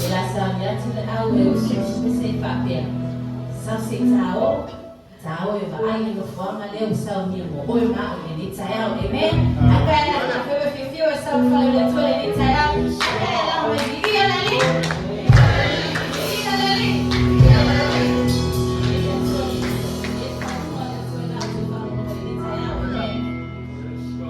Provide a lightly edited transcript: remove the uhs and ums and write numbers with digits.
E la sauni atu le au e usu pese e faapea, Sau se i tā o, tā o e vaai le nofoaga lea ua saunia mo oe ma au i lenei taeao. Amen. Ai pe ana ka fewe fiafia o e sau i fale o le Atua i lenei taeao. Ai pe alaga mai viia le Alii. Viia le Alii. Viia le Alii. Le Atua i le faaupuga a le Atua i la outou faalogologo i lenei taeao. Amen.